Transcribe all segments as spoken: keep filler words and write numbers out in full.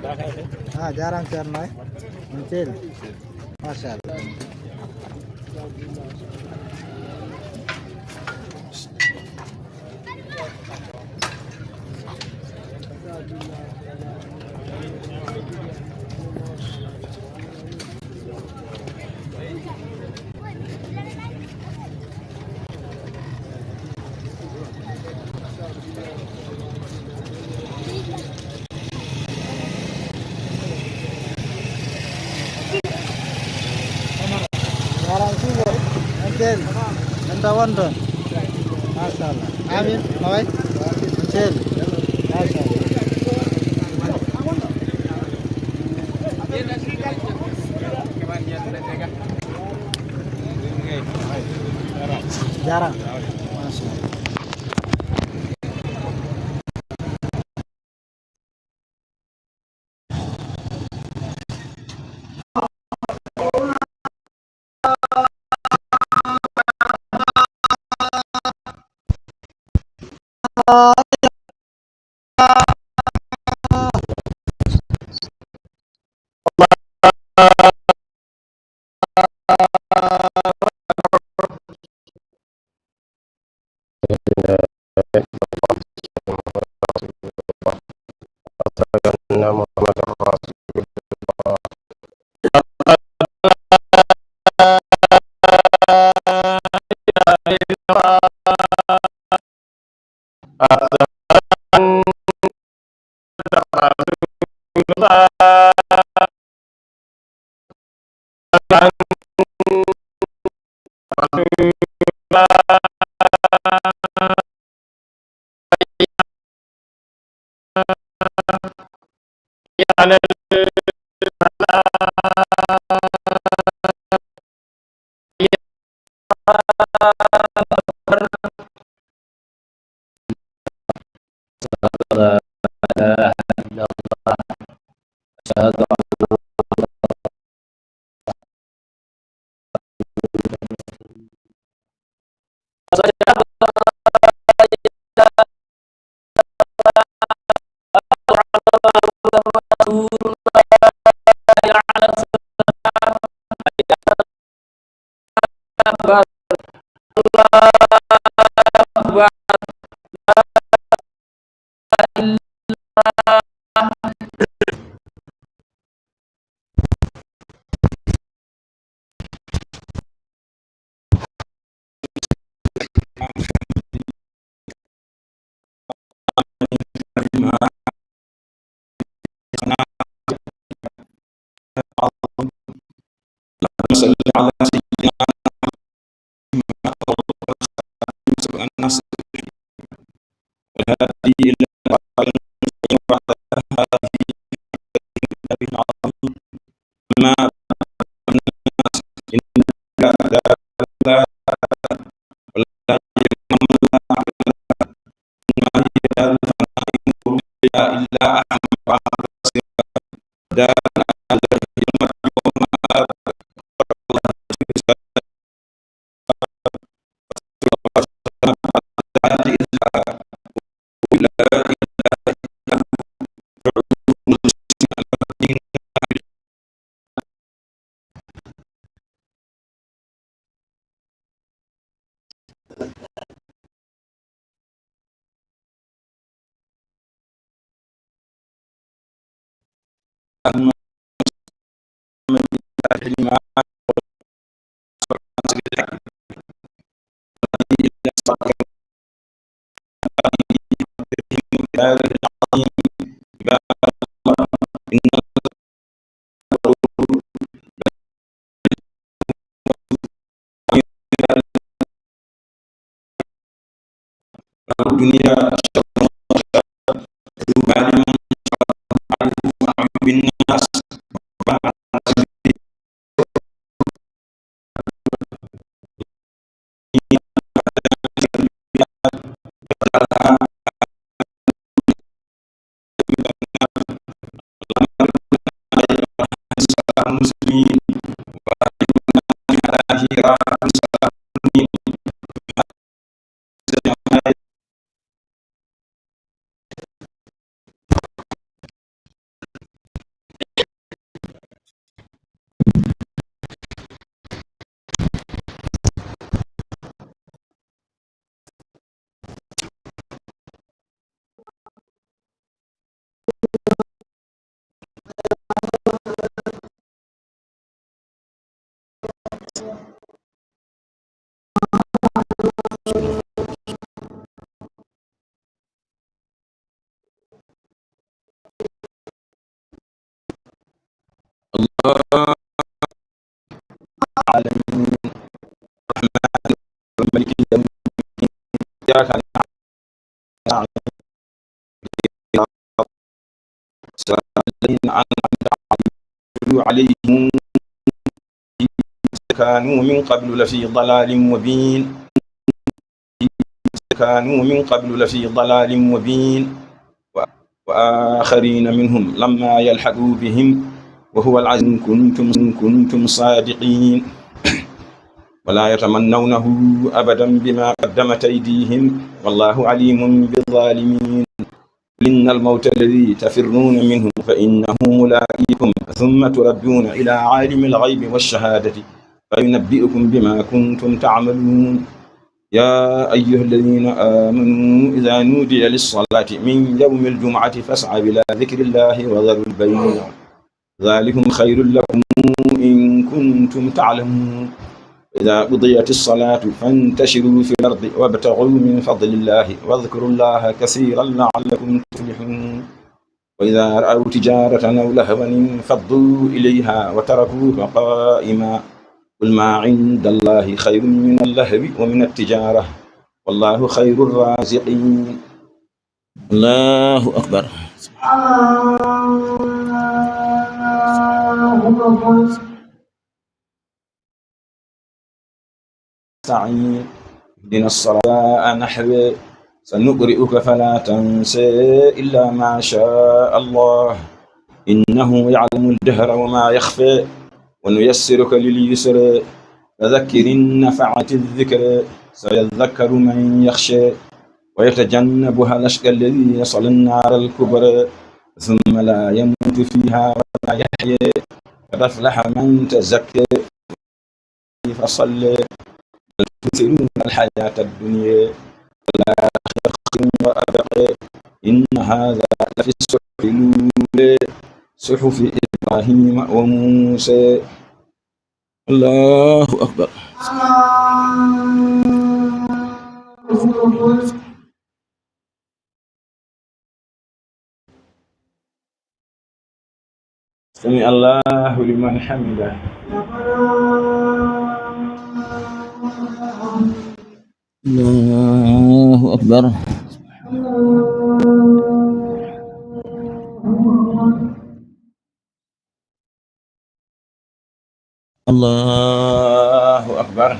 Ah, jaaraama Ceerno Maay. On celli. Machallah. Jaaraama Suugo. En celli. En ta won toon. Machallah. Amin. No wayi? En celli. Machallah. Jaaraama. Machallah. لا إله إلا الله. أشهد أن لا اللهم صل على سيدنا محمد وعلى آله وصحبه وسلم. والهادي إلى صراطك المستقيم وعلى آله حق قدره ومقداره العظيم. أما بعد، أيها الناس، إنك لا تبلى ولا يملى على ما هي هذا الفناء إلا أحمد وعبد الرحيم. دار عليه يوم القيامة. الدنيا شر، ذو مال بالناس. المسلمين وعلى الذين أنعمت عليهم كانوا من قبل لفي ضلال مبين. كانوا من قبل لفي ضلال مبين. و-، وآخرين منهم لما يلحقوا بهم وهو العزيز إن كنتم، إن كنتم صادقين. ولا يتمنونه أبدا بما قدمت أيديهم والله عليم بالظالمين. قل إن الموت الذي تفرون منه فإنه ملاقيكم ثم تردون إلى عالم الغيب والشهادة فينبئكم بما كنتم تعملون. يا أيها الذين آمنوا إذا نودي للصلاة من يوم الجمعة فاسعوا إلى ذكر الله وذروا البيع ذلكم خير لكم إن كنتم تعلمون. إذا قضيت الصلاة فانتشروا في الأرض وابتغوا من فضل الله واذكروا الله كثيرا لعلكم تفلحون. وإذا رأوا تجارة أو لهوا انفضوا إليها وتركوك قائما. قل ما عند الله خير من اللهو ومن التجارة والله خير الرازقين. الله أكبر. نستعين. اهدنا الصراط نحو سنقرئك فلا تنسى إلا ما شاء الله إنه يعلم الجهر وما يخفى ونيسرك لليسر فذكر إن نفعت الذكر سيذكر من يخشى ويتجنبها الأشقى الذي يصلى النار الكبرى ثم لا يموت فيها ولا يحيا قد أفلح من تزكى فصلى بل تؤثرون الحياة الدنيا والآخرة خير وأبقى إن هذا لفي الصحف الأولى صحف إبراهيم وموسى. الله أكبر. سمع الله لمن حمده. الله أكبر. الله أكبر.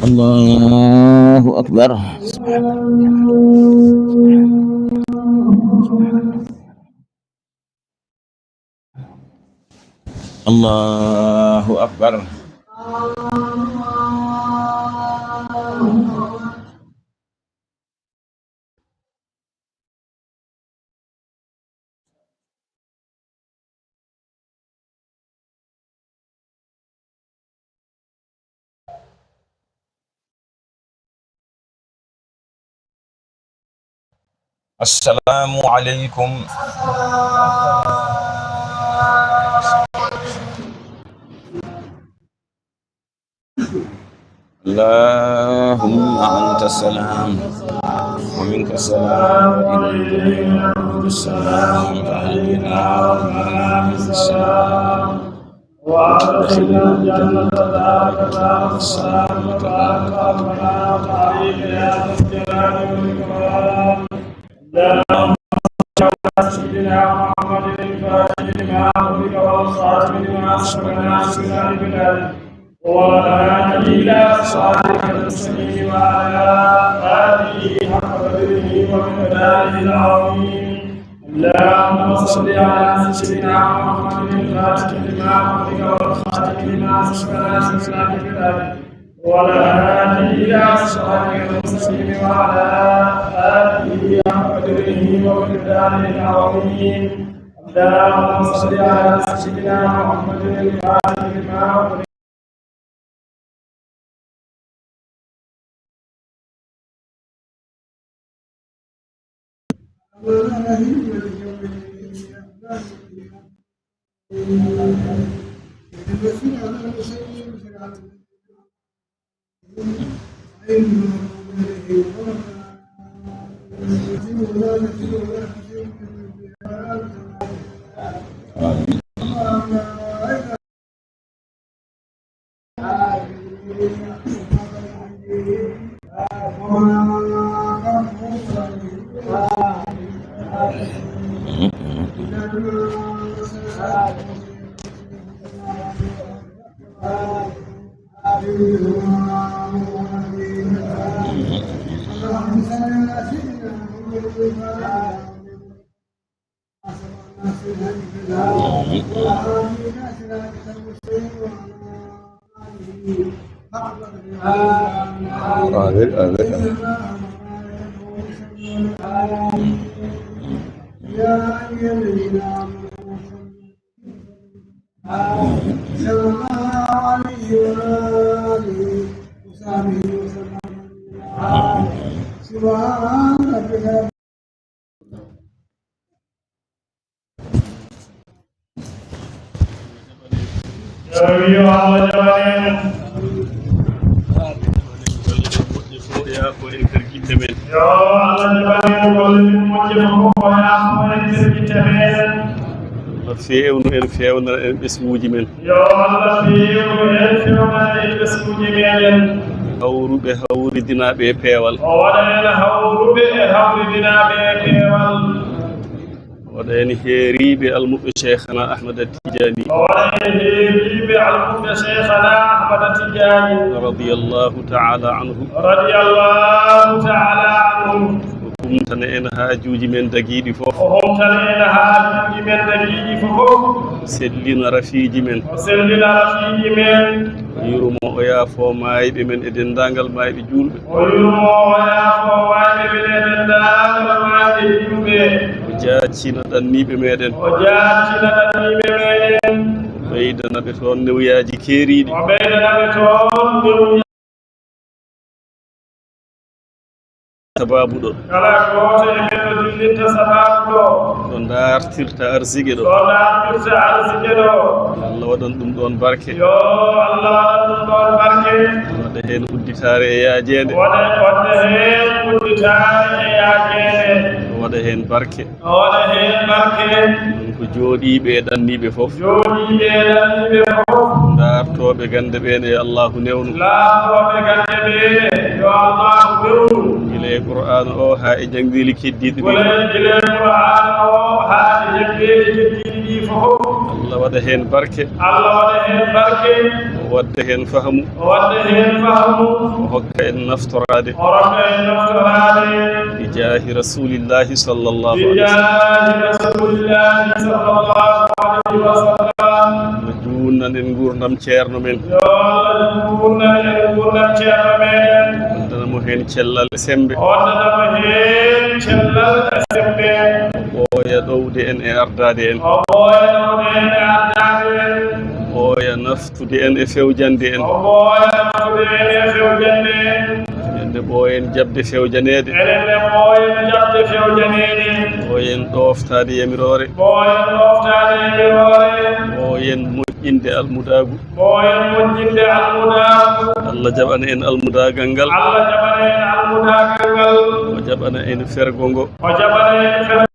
الله أكبر. الله أكبر. السلام عليكم. اللهم أنت السلام ومنك السلام إليك يعود السلام فحينا ومنا من السلام وأدخلنا الجنة تبارك دار السلام وتبارك ربنا وتعالى يا ذا الجلال والإكرام. اللهم صل على سيدنا محمد الفاتح لما أغلق والخاتم لما سبق ناصر الحق بالحق والهادي إلى صراطك المستقيم وعلى آله حق قدره ومقداره العظيم. اللهم صل على سيدنا محمد الفاتح لما أغلق والخاتم لما سبق ناصر الحق بالحق والهادي إلى صراطك المستقيم وعلى آله حق قدره ومقداره العظيم. اللهم صل على سيدنا محمد الفاتح لما أغلق آمين، آمين، آمين. سبحان ربك. Yo Allah jaɓan en. Yo Allah jaɓan en golle men moƴƴe fof, o yaafo en nder gitte men. Allah feewnu en, feewnana en ɓesnguuji men. Yo Allah feewnu en, feewnana en ɓesnguuji meɗen. Hawruɓe hawridinaaɓe e peewal. O waɗa en hawruɓe e hawridinaaɓe e peewal. O waɗa en heeriiɓe almuɓɓe Cheikhana Ahmad Tijani. O waɗa en heeriiɓe almuɓɓe Cheikhana Ahmad Tijani. Radiyallahu ta'ala anhu. Radiyallahu ta'ala anhu. O humtana en haajuuji men dagiiɗi fof. O humtana en haajuuji men dagiiɗi fof. Sellina rafiiji men. O sellina rafiiji men. O yurmo, o yaafo maayɓe men e denndaangal maayɓe juulɓe. O yurmo, o yaafo maayɓe men e denndaangal maayɓe juulɓe. O jaacina ɗanniiɓe meɗen. O jaacina ɗanniiɓe meɗen. O ɓeydana ɓe toon newyaaji keeriiɗi. O ɓeydana ɓe toon newyaaji. Sabaabu ɗo. Kala gooto e men no dillitta sabaabu ɗo. Ɗo ndaartirta arsike ɗo. Ɗo ndaartirta arsike ɗo. Yo Allah waɗan ɗum ɗoon barke. Yo Allah waɗan ɗum ɗoon barke. Waɗa heen udditaare e yaajeende. Waɗa, waɗa heen udditaare e yaajeende. Waɗa heen barke. O waɗa heen barke. Ɗum ko jooɗiiɓe e ɗanniiɓe fof. Jooɗiiɓe e ɗanniiɓe fof. Ndaartooɓe gannde ɓeen, yo Allaahu newnu. Ndaartooɓe gannde ɓeen, yo Allaahu newnu. Gila e Qur'aana o haa e janngeeli keddiiɗi ɗi. Gila, gila e Qur'aana o haa e janngeeli keddiiɗi ɗi fof. Allah waɗa heen barke. Allah waɗa heen barke. O wadda heen fahamu. O wadda heen fahamu. O hokka en naftoraade. O hokka en naftoraade. Bi jaahi Rasuulillaahi sallallaahu alayhi wa sallam. Bi jaahi Rasuulillaahi sallallaahu alayhi wa sallam. O juutnan en nguurndam ceerno men. Yo Allah juutnan en nguurndam ceerno men. Waddana mo heen cellal e semmbe. Waddana mo heen cellal e semmbe. Ɓooya ɗowde en e ardaade en. O ɓooya ɗowde en e ardaade en. Ɓooya naftude en e fewjande en. O ɓooya naftude en e fewjande en. Enen ne ɓooyen jaɓde fewjaneede. Enen ne ɓooyen jaɓde fewjaneede. Ɓooyen ɗooftaade yamiroore. Ɓooyen ɗooftaade yamiroore. Ɓooyen moƴƴinde almudaagu. Ɓooyen moƴƴinde almudaagu. Allah jaɓana en almudaagal ngal. Allah jaɓana en almudaagal ngal. O jaɓana en fergo ngo. O jaɓana en fergo.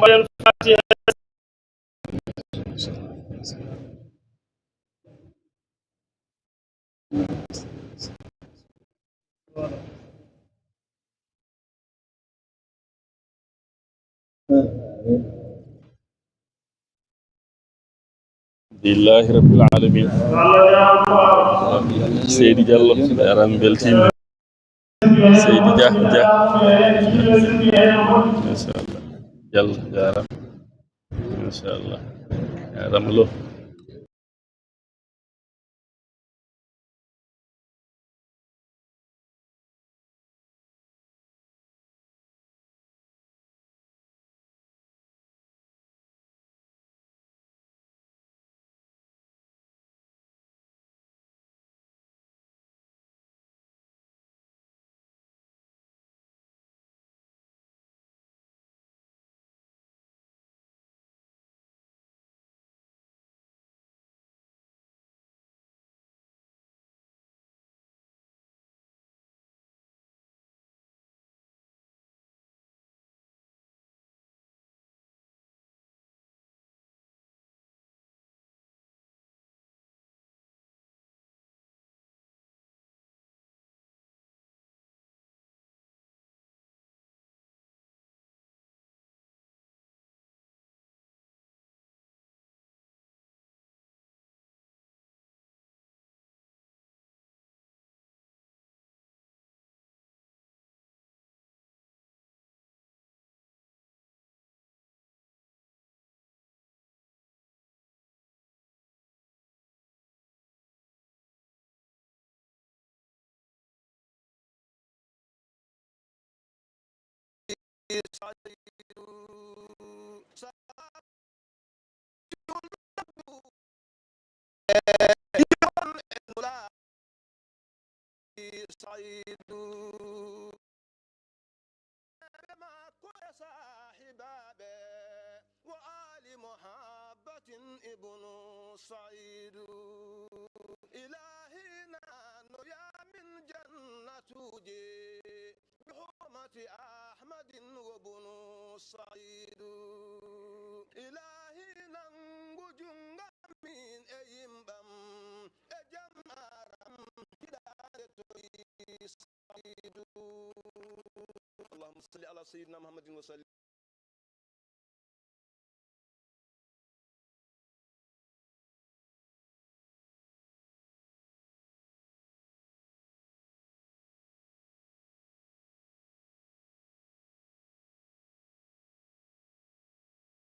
Waɗen Fatiha. Alhamdulillahi rabbil alamin. Seydi Diallo, jaaraama, mbeltiima. Seydi Dia, Dia. Machallah. Diallo, jaaraama. Machallah. Jaaraama Lo. Saidu. Ɓe makko e saahibaaɓe, wo aali muhabbatin ibnu Saidu. Ilaahi nannoya min jannatuuji, bi hurmati Ahmadin wo bunu Saidu. Ilaahi nangu junngo min e yimɓam, e jam aram hiɗaade toyi Saidu. Allahumma salli ala sayyidina Muhammadin wa sallim.